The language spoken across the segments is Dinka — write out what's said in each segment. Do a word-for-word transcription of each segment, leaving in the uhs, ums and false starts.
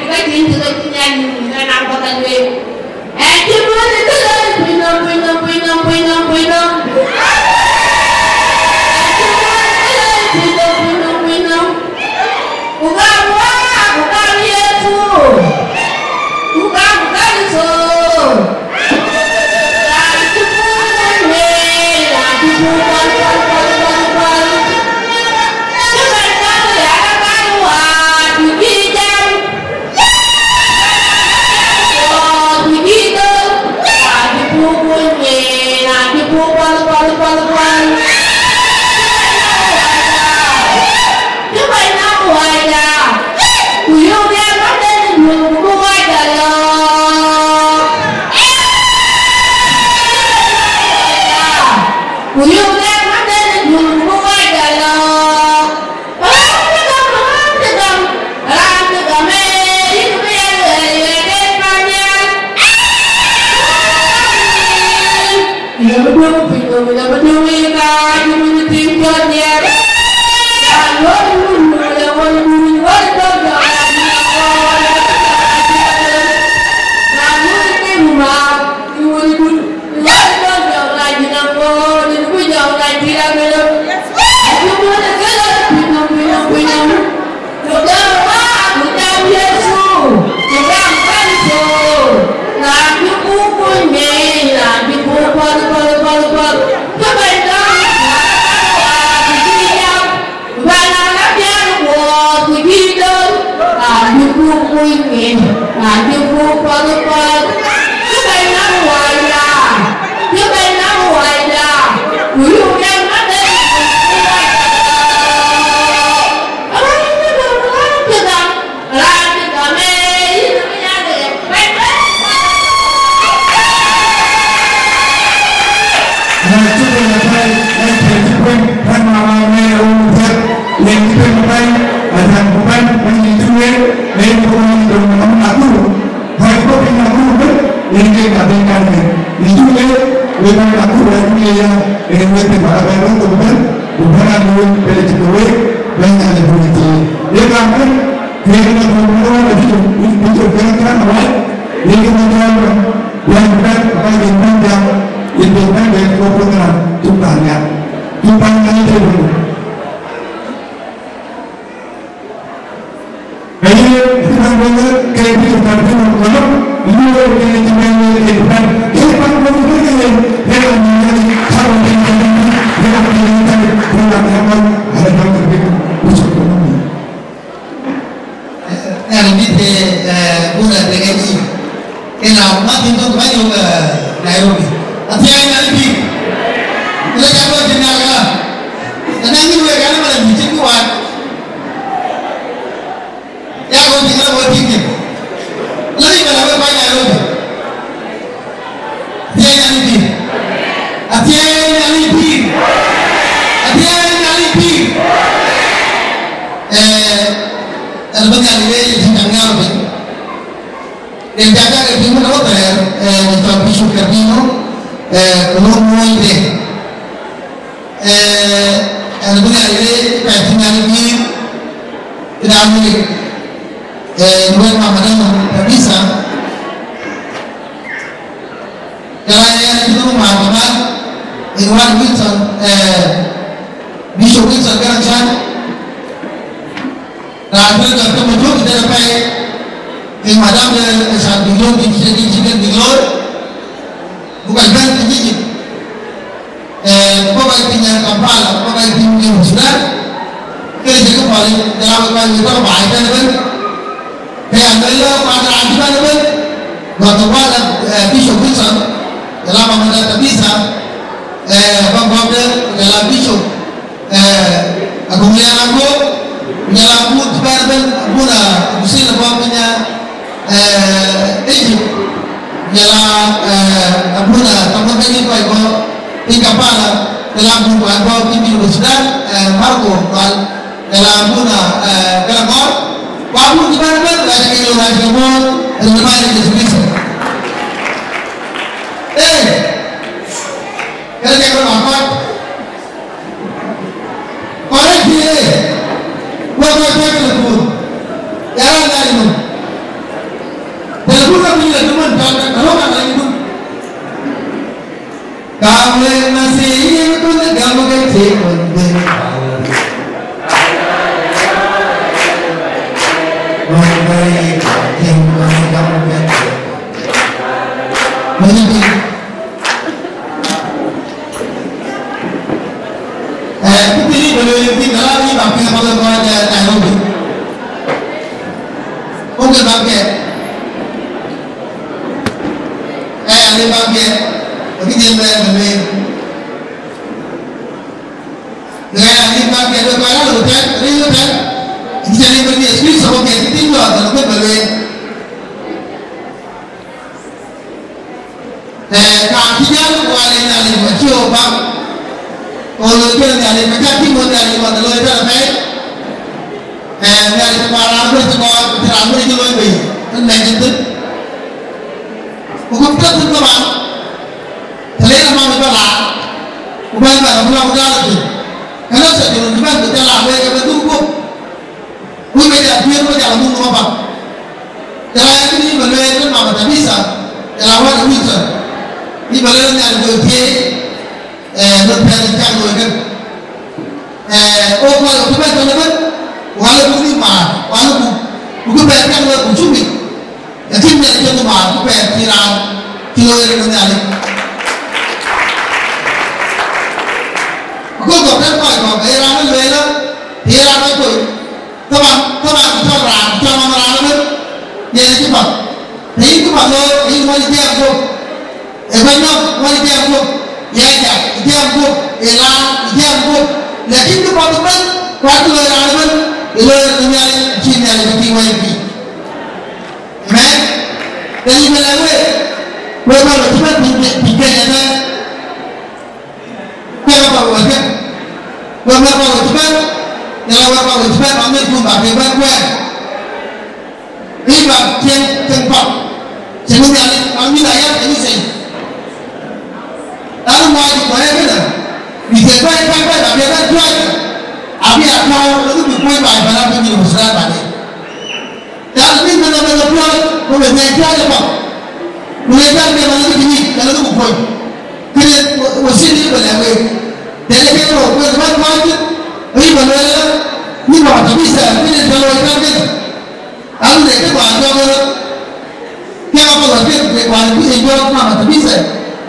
Ka cïn cï ka cïn an, yïn yïn ka nɔm ba ka lueel. Ë cï duɔ̈n ë kë loi pinynhom, pinynhom, pinynhom, pinynhom, pinynhom. Ë cï duɔ̈n ë kë loi pinynhom, pinynhom, pinynhom. Ku gam Wä, ku gam Yecu, ku gam Kërtho. Raan cï puk wun ŋic, raan cï puk päl, päl, päl, päl, päl. Cï bɛ̈n gam ya raan wä, ku cï jam. Nyan mit, eh, buna de gani. Kena mati to ba yo, eh, Nairobi. Atia nyan pïr. Kula ja ko tin ya la. Ana ni we kana mala ni tin ko wa. Ya ko tin la ko tin ni. La ni mala we ba Nairobi. Athiɛɛi Nhialic pïïr. Athiɛɛi Nhialic pïïr. Athiɛɛi Nhialic pïïr. Eh, ɛn bï Nhialic leec ë cï caŋ nhial piny. Yen cak cak ë piny wën ë wä thɛɛr, eh, në cɔl Bishop Cardino, eh, Lord Moide. Eh, ɛn bï Nhialic leec ë pɛɛi cï Nhialic pïïr, ë raan Amerik, eh, në wɛ̈t Mama Dama Tabitha. Jɔl a yɛn acï nhom määr kaman, in wän Wilson, eh, Bishop Wilson Garaŋ Can, raan tɔ̈ jɔt ke Majök tëde pɛi, ke madam de, eh, can bïk looi, bïk cï, bïk cï kën bïk looi, buk kɔc bɛ̈n ke Egypt. Eh, ku bɔ̈ kɔc piny Kampala, ku bɔ̈ kɔc piny Junub Sudan, kënë cï kë päl, jɔl a wek kɔc wek tɔ̈ baai tënë ëbën. Ke ya lueel lɔ kuat raan cï bɛ̈n ëbën, gɔ̈th ë wal, eh, Bishop Wilson, jɔl a Mama Tabitha, eh, bɔ̈ gɔ̈pde, jɔl a Bishop, eh, Abuŋ Liaŋ Aguɔ̈k, jɔl a abun cï bɛ̈n ëbën, abun, ah, Abusil abɔ̈ piny, eh, Egypt, jɔl a, eh, abun, ah, Thamuɔ̈n Bɛ̈nydït kɔc bɔ̈ piny Kampala, jɔl a abun kuat bɔ̈ piny Junub Sudan, eh, Marco Kual. Jɔl a abun, eh, Garaŋ Ŋɔɔr, ku abun cï bɛ̈n ëbën, ɣɛn acï ke looi, ɣɛn acï ke muɔ̈ɔ̈th, rin ë Bɛ̈nydït Yecu Kërtho. Ee, kënë ke rɔt akɔ̈t. Kɔc ë pïïr ee, wek kɔc piɛth telephone, ya raan Nhialic nɔm. Eh, kë thiin bä lueel thïn, ala yï bä piɛth bä ke kɔc, eh, Nairobi. Wok ke bä piɛth. Eh, ala yï bä piɛth. Akë thiin bä lueel. Ala yï bä piɛth, bä kɔc ala röt tɛ̈n, röt tɛ̈n. Yïn cä lëu bä Yecu Kërtho bä piɛth, kë thiin jɔt, ala bä lueel. Eh, raan cï jäl, wal ë Nhialic, acï ɣok bäk. Ɣo loi kënë Nhialic, ka cä tïŋ ɣön Nhialic mat ë loi tënë apɛi. Eh, Nhialic cï kuar raan bï cï kɔɔr, ku cï raan bï cï loi bei, ënë nɛ̈k cïn thïn. Ku kë piɛth thïn kaman, të le raan bï bɛ laar, ku bɛ̈n bɛ̈n abï lɔ ku daal thïn. Kënë thok cï run cï bɛ̈n bï jɔ laar wek ë bï dhuk guöp. Wek bï jal piëër, bï jal muk nhom abaŋ. Të la yen kë yï bä lueel, kën Mama Tabitha, të la wɛ̈t ë Wilson, yï bä lueel Nhialic jɔ thiëëc, eh, lon pɛ̈ɛ̈th cäk looi kën. Eh, ɣok kɔc ɣok cï bɛ̈n tɔ̈u ëbën, ku ɣa lɔ buk nhïïm maar, ku ɣa lɔ buk, buk kë pɛ̈ɛ̈th cäk looi ku cuk ŋic. Lakin Nhialic cï nhïïm maar, kë pɛ̈ɛ̈th cï raan cï looi rin ë Nhialic. Ku kɔc kɔ̈k tënë kɔc kɔ̈k, ee raan ë lueel, ee raan ë kony. Taban, taban, cɔl raan, cɔl nɔm raan ëbën, yen acï path. Të yïn cï path looi, ke yïn ŋuɔ̈c jiɛɛm guöp. Ë bɛ̈ny nɔm ŋuɔ̈c jiɛɛm guöp, ye ajak jiɛɛm guöp, ye laar jiɛɛm guöp. Lakin cï path ëbën, ku acï looi raan ëbën, ye looi raan ë Nhialic, acï Nhialic bï tïŋ wɛ̈ɛ̈c pïïr. Amen. Ke yïn bï lɛ̈k wek, wek bä röt cï bɛ̈n piny, piny Kenya ëbɛ̈n. Kek ë kɔc wël kën, wek wek kɔc wël cï bɛ̈n, jɔl a wek kɔc wël cï bɛ̈n, bä mïthkun bä kek bɛ̈n kuɛɛr. Bï bä cieŋ cieŋ path, cieŋ ë Nhialic, bä mïth aa yäth ë Yithɛɛr. Na ŋuan cï kuɛɛr kënë, bï thiëk bɛ̈ɛ̈i bɛ̈ɛ̈i bɛ̈ɛ̈i bä kek bɛ̈n cuɛɛr, abï a tääu, lëkë bï kuöc baai bɛ̈n abï Junub Thudän baai. Dak bï mɛn abɛ̈n apuɔl, ku bï mɛn cɔɔl ë path. Ku le dak bï mɛn abï kï yic, ka lëkë ku kuöc. Kënë we, we cïn yï bï lɛ̈k week. Dɛ̈t ee kek rou, wek bä kuany cït, ayï bä lueel, yïn Mama Tabitha, kënë tɔ̈ looi kɛ̈n kënë. Anu de kë kuan jɔɔk ëlë. Kek apath wɛ̈t kek, kek kuan bï en jɔɔk Mama Tabitha.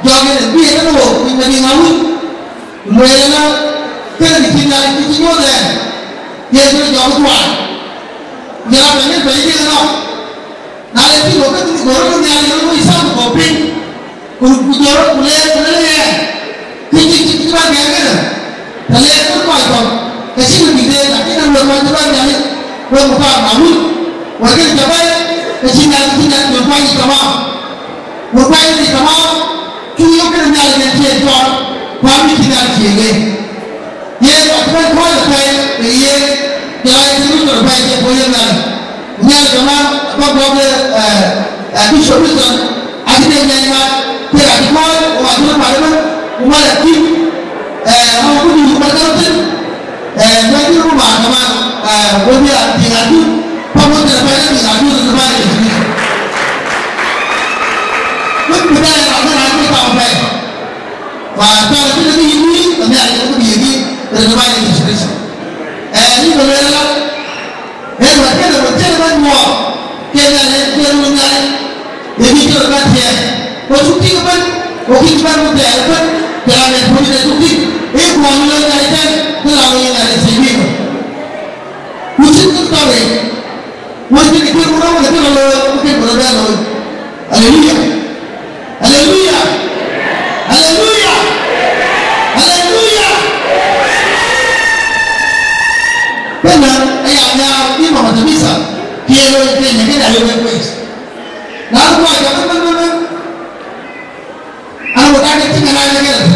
Jɔɔk en bï en ënë wok, piny Madiŋ Awuc. Lueel ëlä, kënë kë cï Nhialic kë cï nyuɔ̈th ɛn, yen kë jɔɔk ë kuan. Jɔl a pɛ̈n ë pɛ̈i diëk ënɔɔk. Na le cï lok ke dhil gɔ̈ɔ̈r ë Nhialic ë wec tham, ku gɔ̈ɔ̈r piny, ku, ku jɔt rɔt, ku leer, ku lëlë ɣɛn, kë cï, cï, cï bä gɛ̈ɛ̈r kënë, të leer kë kɔc kɔ̈k, ke cïn bï deet, lakin ë wek kɔc cï bä Nhialic, wek ku kaam awut, wek kën cä bɛ̈ɛ̈i, ke cïn Nhialic, cïn Nhialic jɔl kuany yic tamam. Wek kuany yic tamam, cuk yök kënë Nhialic yen cie cɔɔl, ku abï cïn Nhialic cie leec. Yen acï bɛ̈n kɔ̈ɔ̈c apɛi, ke yen, jɔl a yen cï Wilson apɛi, cie puɔ̈u yen Nhialic. Ku Nhialic ëmën abä guɔ̈p de, eh, eh, Bishop Wilson, acï de nyaai ŋa, kek acï kɔ̈ɔ̈c, ku acï röt mat ëmën, ku mat akïm, eh, ɣɔn ku dïït ku mat kärɔt thïn, eh, na cï röt mat kaman, eh, wek bï a diŋ adut, pamɔ thïn apɛi ke diŋ adut, ke bä Yecu Kërtho. Wek bï daai raan bï raan bï tɔ̈u apɛi. Ku atɔ̈ cïn kë yï luui, ke Nhialic ke bï yï luui, rin ë bä Yecu Kërtho. Eh, yïn bä lueel ëlä, Ë wɛ̈t kënë, wɛ̈t kënë bä nyuɔɔth, ke Nhialic, ke run Nhialic, ye bï cï rɔt bä thiɛɛk. Ku cuk tïŋ ëbën, ku kï cï bɛ̈n ku thɛɛr ëbën, ke raan ë puɔ̈u de cuk tïŋ. Ee kuɔɔny lɔ Nhialic tɛ̈n, ke raan lɔ Nhialic thïn bï. Ku cïn kë tɔ̈ wei, wɛ̈t kënë kë run rɔt wën kë rɔt looi, ku kë rɔt bɛ looi. Aleluya! Aleluya! Aleluya! Aleluya! Kënë aya nhiaar yï Mama Tabitha, kë ye looi Kenya, kënë aya looi wek kuec. Na röt kuɔc jɔ bën, bën, bën, bën. Ana wek aa ke tïŋ ënɔɔnë kënë.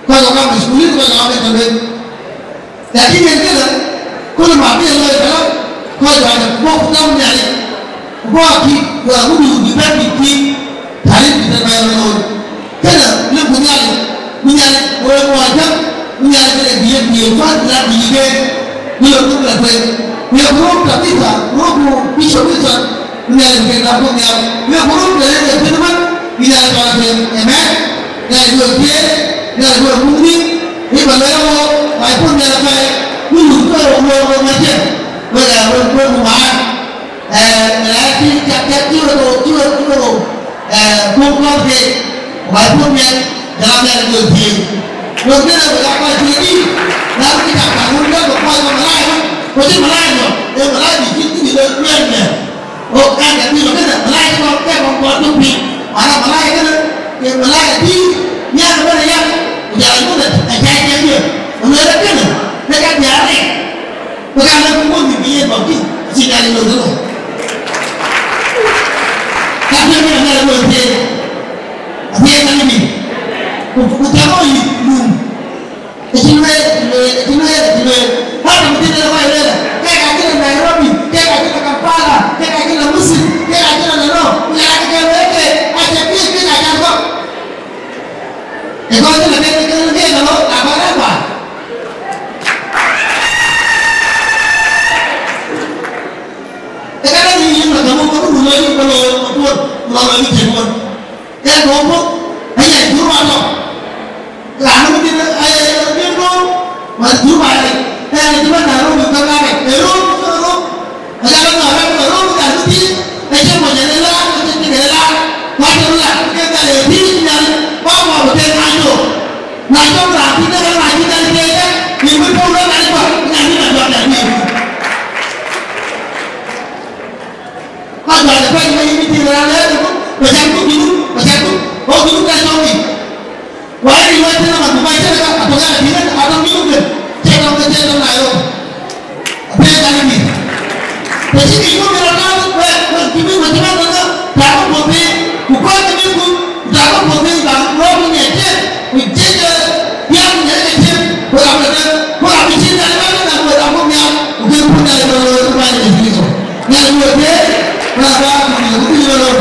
Kɔc aa gam ë thukul, kɔc aa gam ë tënde. Lakin yen kënë, kööl ma bï en looi këlä, kɔc juëc ë bɔ̈ ku gam Nhialic, ku bɔ̈ akï, ku agut bï bɛ̈n bï tïŋ, tarik bï tëde bɛ̈n looi. Kënë, lëk ku Nhialic, ku Nhialic, ku wek mɔɔc käŋ, ku Nhialic kënë bï yen, bï yen cuat, bï lat bï yï geet, bï lɔ thuk la tueŋ. Ku ye ku röök Tabitha, ku röök ku Bishop Wilson, ku Nhialic bï kek dak ku nhial. Ku ye ku röök de yen ye piɛth ëbën, bï Nhialic cɔl atueŋ. Amen. Nhialic duɔ̈ɔ̈r thiëëc, Nhialic duɔ̈ɔ̈r muk nhïïm, ë ba luɛɛl wok, ba puɔ̈th Nhialic apɛi, ku yuk ke wok luɔ̈ɔ̈r wok macë, wek aa wek wek ku maan. Ee, na cï cak cak cï wek wok, cï wek, cï wek wok, ee, puk kɔ̈th keek, ku ba puɔ̈th Nhialic, jɔl a Nhialic duɔ̈ɔ̈r thiëëc. Wek kënë wek aa kɔc cï dït, na wek cak kaŋ wun ke ke kuɔc ke malaya wën, ku cï malaya nyɔk, ee malaya dït cït këdï lɔ cuɛɛr Nhialic. Ɣok kan ke pïïr kënë, malaika kɔn ke kɔn kɔn tök piny. Mana malaika kënë, ke malaika pïïr, nhial ëbɛ̈n ë yam, ku jɔl a nyuɔ̈th ë, ë cäi cï dhiëëth. Ku lueel kënë, ke ka diäär rɛc. Ku ka lɛ̈k ku wun bï yen bäk tïŋ, acï Nhialic looi tënou. Ka piɛth bï Nhialic looi thiëëc, athiëëc ka lïm yic. Ku, ku thiëëc ɣo yï lum. Ë cï lueel, ë cï lueel, ë cï lueel, ë cï lueel. Hata mïthiin de kɔc lueel, kek acï lɔ Nairobi, kek acï lɔ Kampala, kek acï lɔ Misri, kek acï lɔ London, ku jɔl a kek lueel ke, acie piɛth, kek acï gɔ̈k. Ë kɔc cï lɔ kek, kek, kek lɔ, na kɔc rɛ̈ɛ̈r bä. Ë ka däŋ yïn yïn lɔ gäm, ku bï lɔ yïn, ku lɔ, ku lɔ, ku lɔ yïn cïn wën. Ee, duɔ̈ɔ̈p bɔ̈, aya, jur ba tɔ̈. Raan ë bï tïŋ, aya, bï duɔ̈ɔ̈p, wala jur ba rɛc. Ee, cï bɛ̈n na röm, bï bɛ̈n na rɛc. Ee, röm, röm, röm. Aya, bɛ̈n na rɛc, röm, ka bï tïŋ. Ee, cï mɔc ë la, ee, cï tik ë la. Ku acï la, ke ka ye tïŋ, nyan, ba mɔc bï tëëk na jɔ. Na jɔ raan tïŋ, ke raan tïŋ, ke ke, yïn bï puɔ̈u lɔ, na jɔ, na jɔ, na jɔ, na jɔ. Ka juëc ë pɛ̈c ë yïn tïŋ raan ë tök, ku cäk thuk Junub, ku cäk thuk, wo Junub ka cɔk yic. Ku ayï ril wɛ̈t tënë man, ku ka cïn ka, atɔ̈ ya tïŋ, atɔ̈ Junub kën, cï tɔ̈ ke cï tɔ̈ Nairobi. Apɛi ka lïm yic. Të cï kï yök rɔt nɔn, wek, wek cï bï, wek cï bï nɔn, tääu puɔ̈th piny, ku kɔc ke bï kuc, ku tääu puɔ̈th piny, ba rɔt ku ŋiɛc cï, ku cï ke piäŋ ŋiɛc ke cï, ku rap ke, ku rap cï Nhialic bɛ̈n, ku rap ku nhial, ku kën ku Nhialic bɛ̈n, ku bɛ̈n ë Kërtho. Nhialic wek thiëëc, wek aa bä ku bï ku bï lɔ.